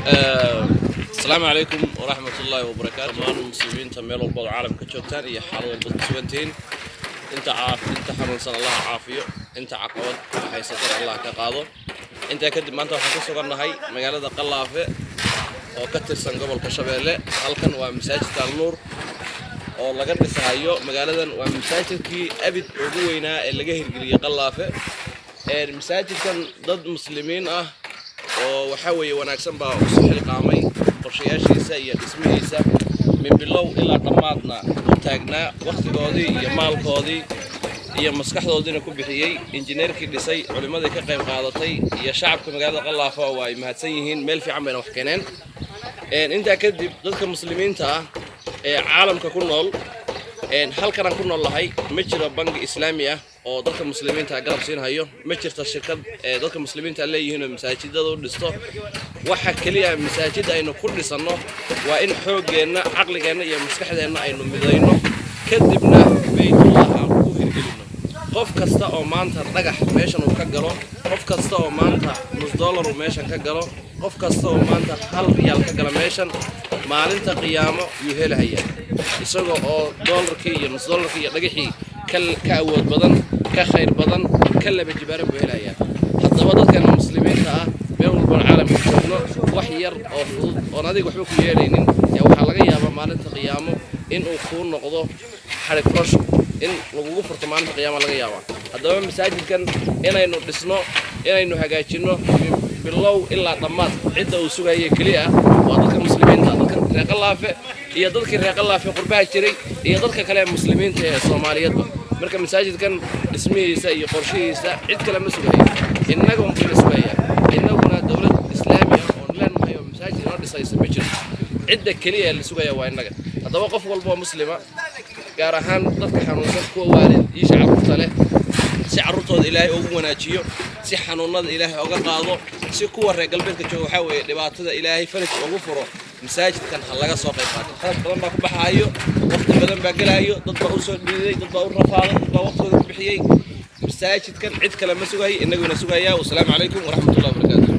Asalaamu calaykum waraxmat ullaahi wabarakaatu. Dhammaan muslimiinta meel walbood caalamka joogtaan iyo xaalad walbaad ku sugantihiin, inta caaf inta xanuunsan Allah caafiyo, inta caqabad haysatan Allah ka qaado. Intaa kadib, maanta waxaan ku sugannahay magaalada Qalaafe oo ka tirsan gobolka Shabeelle. Halkan waa masaajidka Alnuur oo laga dhisahayo magaaladan. Waa masaajidkii abid ugu weynaa ee laga hirgeliyey Qalaafe. Masaajidkan dad muslimiin ah oo waxaa weeye wanaagsan baa isu xilqaamay qorshayaashiisa iyo dhismihiisa, min bilow ilaa dhammaadna u taagnaa, wakhtigoodii iyo maalkoodii iyo maskaxdoodiina ku bixiyey. Injineerkii dhisay, culimmadii ka qayb qaadatay iyo shacabka magaalada Qalaafa waa ay mahadsan yihiin. Meel fiican bayna wax keeneen. Intaa kadib, dadka muslimiinta ah ee caalamka ku nool, halkan aan ku nool lahay ma jiro bangi islaami ah oo dadka muslimiinta garab siinhayo. Ma jirto shirkad ee dadka muslimiinta leeyihiin oo masaajidada u dhisto. Waxa keliya masaajid aynu ku dhisanno waa in xooggeenna, caqligeenna iyo maskaxdeenna aynu midayno, kadibna Beytullah aan ku hirgelino. Qof kasta oo maanta dhagax meeshan uu ka galo, qof kasta oo maanta nus dollar uu meeshan ka galo, qof kasta oo maanta 1 riyaal ka gala meeshan, maalinta qiyaamo yuu helahayaa isaga oo dollarkii iyo nus dollarkii iyo dhagaxii ka awood badan, ka khayr badan, ka laba jibaaran buu helayaa. Haddaba dadkeena muslimiinta ah, meel walboon caalamka joogno, wax yar oo fudud oon adiga waxba ku yeelaynin yaa waxaa laga yaabaa maalinta qiyaamo inuu kuu noqdo xadhig furasho in lagugu furto maalinta qiyaama laga yaabaa. Haddaba masaajidkan inaynu dhisno, inaynu hagaajinno, min bilow ilaa dhammaad cidda uu sugaya keliya waa dadka muslimiinta, dadka reer Qalaafe iyo dadkii reer Qalaafe qurbaha jiray iyo dadka kale ee muslimiinta ee Soomaaliyeedba. Marka masaajidkan dhismihiisa iyo qorshihiisa cid kale ma sugayo, innaga unbuu sugaya. Innaguna dowlad islaami ah oon leenahay oo masaajid inoo dhisaysa ma jirto. Cidda keliya ee la sugaya waa innaga. Haddaba qof walba oo muslima, gaar ahaan dadka xanuunsan, kuwa waalid iisha carruurta leh, si carruurtooda Ilaahay ugu wanaajiyo, si xanuunada Ilaahay oga qaado, si kuwa reer galbeedka jooga waxaa weeye dhibaatada Ilaahay faraj ugu furo, masaajidkan ha laga soo qayb qaato. Qalab badan baa ku baxaayo, waqti badan baa gelaayo, dad baa u soo dhiiday, dad baa u rafaaday, dad baa waqtigooda ku bixiyey. Masaajidkan cid kale ma sugayo, innaguna sugayaa. Wasalaamu calaykum waraxmatullahi wabarakaatu.